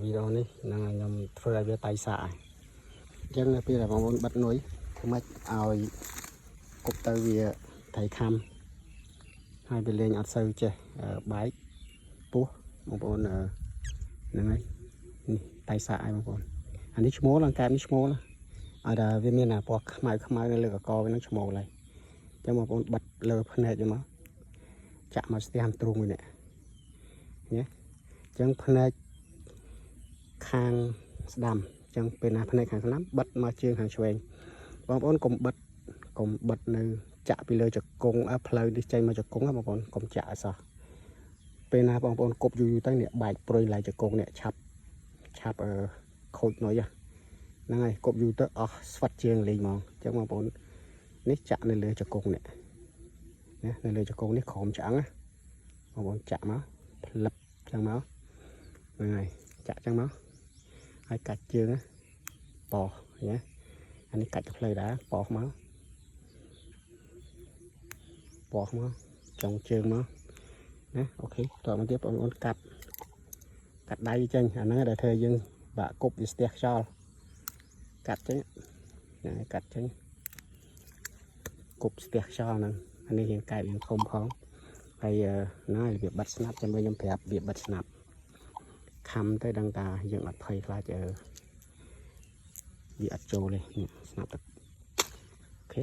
វីដេអូនេះហ្នឹងហើយខ្ញុំធ្វើឲ្យវាតៃសាកហើយអញ្ចឹងនៅពេលដែលបងប្អូនបិទនុយធ្វើម៉េចឲ្យគប់ទៅវាត្រីខំហើយវាលេងអត់សូវចេះបែកពោះបងប្អូនហ្នឹងហើយនេះតៃសាកហើយបងប្អូនអានេះឈ្មោលអង្កែបនេះឈ្មោលឲ្យតែវាមានអាពណ៌ខ្មៅខ្មៅនៅលើកកវានឹងឈ្មោលហើយអញ្ចឹងបងប្អូនបិទលើភ្នែកវាមកចាក់មកស្ទះទ្រូងមួយនេះណាអញ្ចឹងភ្នែកខាងស្ដាំអញ្ចឹងពេលណាភ្នែកខាងស្ដាំបិទមកជើងខាងឆ្វេងបងប្អូនកុំបិទកុំបិទនៅចាក់ពីលើជង្គង់អើផ្លូវនេះចេញមកជង្គង់ណាបងប្អូនកុំចាក់ឲ្យសោះពេលណាបងប្អូនគប់យូរយូរទៅនេះបែកព្រុយឡៃជង្គង់នេះឆាប់ឆាប់អឺខូចនុយហ្នឹងហើយគប់យូរទៅអស់ស្វិតជាងលេងហ្មងអញ្ចឹងបងប្អូននេះចាក់នៅលើជង្គង់នេះណានៅលើជង្គង់នេះក្រោមឆ្អឹងណាបងប្អូនចាក់មកផ្លឹបចឹងមកហ្នឹងហើយចាក់ចឹងមកហើយកាច់ជើងណាប៉ោះណាអានេះកាច់ទៅផ្លូវដែរប៉ោះមកប៉ោះមកចុងជើងមកណាOK តមកទៀតបងប្អូនកាត់កាត់ដៃចេញអាហ្នឹងដែលធ្វើយើងបាក់គប់វាស្ទះខ្យល់កាត់ចេញហ្នឹងហើយកាត់ចេញគប់ស្ទះខ្យល់ហ្នឹងអានេះរៀងកែបរៀងធំផងហើយហ្នឹងហើយរបៀបបិទស្នាប់ចាំមើលខ្ញុំប្រាប់របៀបបិទស្នាប់ខំទៅដឹងតាយើងអត់ភ័យខ្លាចអឺវាអត់ចូលទេនេះស្នាប់ទឹក OK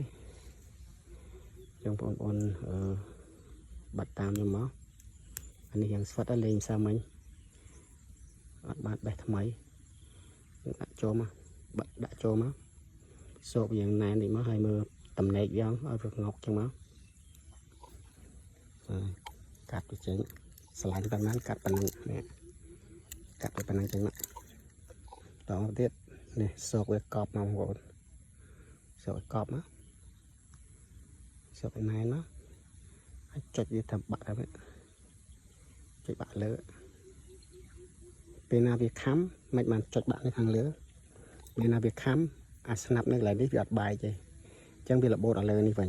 ចឹងបងប្អូនអឺបាត់តាមខ្ញុំមកអានេះយ៉ាងស្វិតហើយលេងសើមិញអត់បានបេះថ្មីយើងដាក់ចូលមកបាត់ដាក់ចូលមកសោកយ៉ាងណែនតិចមកហើយមើលតំណែកវាឲ្យវាងុកចឹងមកហើយកាត់វាចេញស្រឡាញ់ប៉ុណ្ណាកាត់ប៉ុណ្ណឹងនេះកាត់វាប៉ុណ្ណឹងចេញមកតមកទៀតនេះសោកវាកប់មកបងប្អូនសោកឲ្យកប់មកសោកឲ្យណែនមកហើយចុចវាធ្វើបាក់ទៅចុចបាក់លើពេលណាវាខំមិនបានចុចបាក់នៅខាងលើពេលណាវាខំអាស្នាប់នៅកន្លែងនេះវាអត់បែកទេអញ្ចឹងវារបូតឲ្យលើនេះវិញ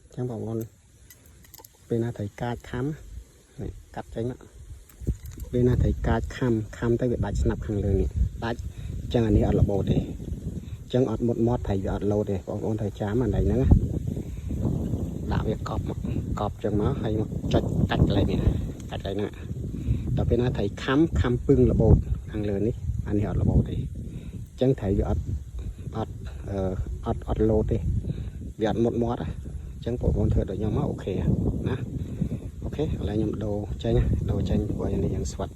អញ្ចឹងបងប្អូនពេលណាត្រូវកាចខំនេះកាត់ចេញមកពេលណាត្រូវកាចខំខំទៅវាដាច់ស្នាប់ខាងលើនេះដាច់អញ្ចឹងអានេះអត់របូតទេអញ្ចឹងអត់មុតមាត់ត្រូវវាអត់លោតទេបងប្អូនត្រូវចាំអានេះហ្នឹងណាដាក់វាកប់មកកប់ចឹងមកហើយមកចុចកាច់កន្លែងនេះកាច់កន្លែងហ្នឹងដល់ពេលណាត្រូវខំខំពឹងរបូតខាងលើនេះអានេះអត់របូតទេអញ្ចឹងត្រូវវាអត់អត់អឺអត់អត់លោតទេវាអត់មុតមាត់អញ្ចឹងបងប្អូនធ្វើដូចខ្ញុំមក OK ណា OK ឥឡូវខ្ញុំដូរចេញដូរចេញព្រោះនេះយ៉ាងស្វិត